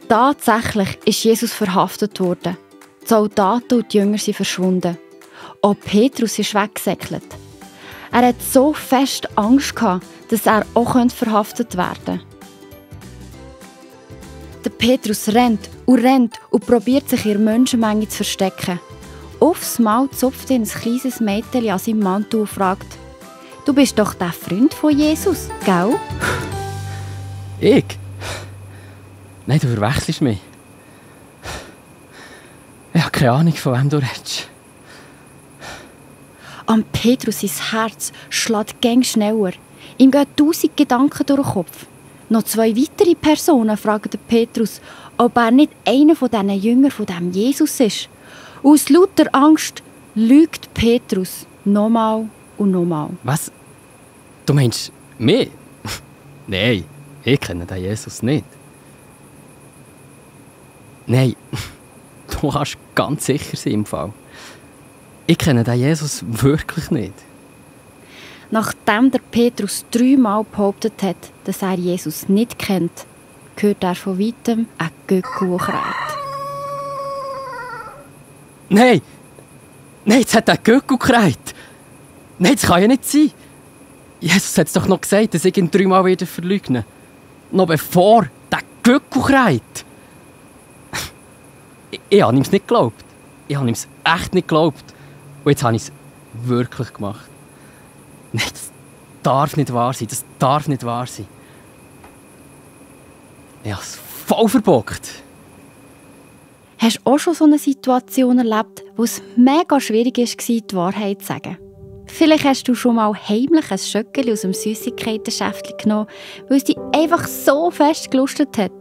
Tatsächlich ist Jesus verhaftet worden. Die Soldaten und die Jünger sind verschwunden. Auch Petrus ist weggesäckelt. Er hatte so fest Angst, dass er auch verhaftet werden könnte. Der Petrus rennt und probiert sich in der Menschenmenge zu verstecken. Aufs Mal zupft ihn ein kleines Mädchen an seinem Mantel und fragt: «Du bist doch der Freund von Jesus, gell?» «Ich? Nein, du verwechselst mich. Ich habe keine Ahnung, von wem du redest.» Am Petrus sein Herz schlägt gäng schneller. Ihm gehen 1000 Gedanken durch den Kopf. Noch 2 weitere Personen fragen Petrus, ob er nicht einer von diesen Jüngern von dem Jesus ist. Und aus lauter Angst lügt Petrus nochmal und nochmal. «Was? Du meinst mich? Nein, ich kenne den Jesus nicht.» «Nein, du kannst ganz sicher sein im Fall. Ich kenne den Jesus wirklich nicht.» Nachdem der Petrus 3-mal behauptet hat, dass er Jesus nicht kennt, hört er von weitem ein Gückel kreit. «Nein! Nein, jetzt hat er Gückel gekreit! Nein, das kann ja nicht sein! Jesus hat es doch noch gesagt, dass ich ihn 3-mal wieder verleugnen. Noch bevor der Gückel kreit!» Ich habe ihm es nicht geglaubt. Ich habe ihm es echt nicht geglaubt. Und jetzt habe ich es wirklich gemacht. Nein, das darf nicht wahr sein. Das darf nicht wahr sein. Ich habe es voll verbockt. Hast du auch schon so eine Situation erlebt, wo es mega schwierig war, die Wahrheit zu sagen? Vielleicht hast du schon mal heimlich ein Schöckeli aus dem Süssigkeiten-Schäftchen genommen, weil es dich einfach so fest gelustet hat.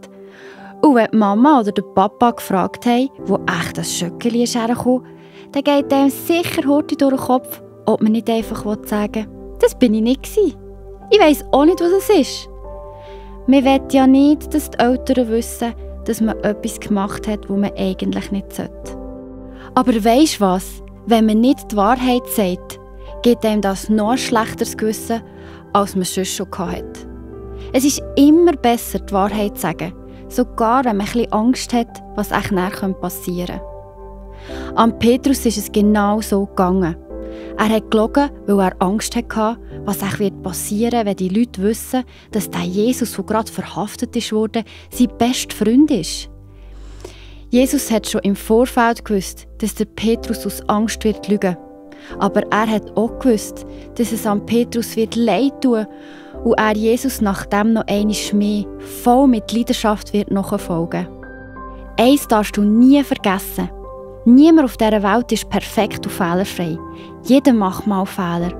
Und wenn die Mama oder der Papa gefragt haben, wo echt das Schöckeli herkam, dann geht einem sicher heute durch den Kopf, ob man nicht einfach sagen will, das bin ich nicht gewesen. Ich weiss auch nicht, was es ist. Man will ja nicht, dass die Eltern wissen, dass man etwas gemacht hat, was man eigentlich nicht sollte. Aber weisst du was? Wenn man nicht die Wahrheit sagt, gibt einem das noch ein schlechteres Gewissen, als man sonst schon hatte. Es ist immer besser, die Wahrheit zu sagen, sogar wenn man ein bisschen Angst hat, was echt nachher passieren könnte. Am Petrus ist es genau so gegangen. Er hat gelogen, weil er Angst hatte, was passieren wird, wenn die Leute wissen, dass der Jesus, der gerade verhaftet wurde, sein bester Freund ist. Jesus hat schon im Vorfeld gewusst, dass der Petrus aus Angst wird lügen. Aber er hat auch gewusst, dass es am Petrus wird leid tun und er Jesus nachdem noch einmal mehr voll mit Leidenschaft wird nachfolgen. Eins darfst du nie vergessen. Niemand auf dieser Welt ist perfekt und fehlerfrei. Jeder macht mal Fehler.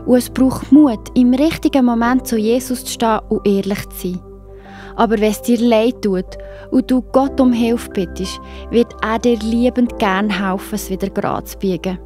Und es braucht Mut, im richtigen Moment zu Jesus zu stehen und ehrlich zu sein. Aber wenn es dir leid tut und du Gott um Hilfe bittest, wird er dir liebend gern helfen, es wieder gerade zu biegen.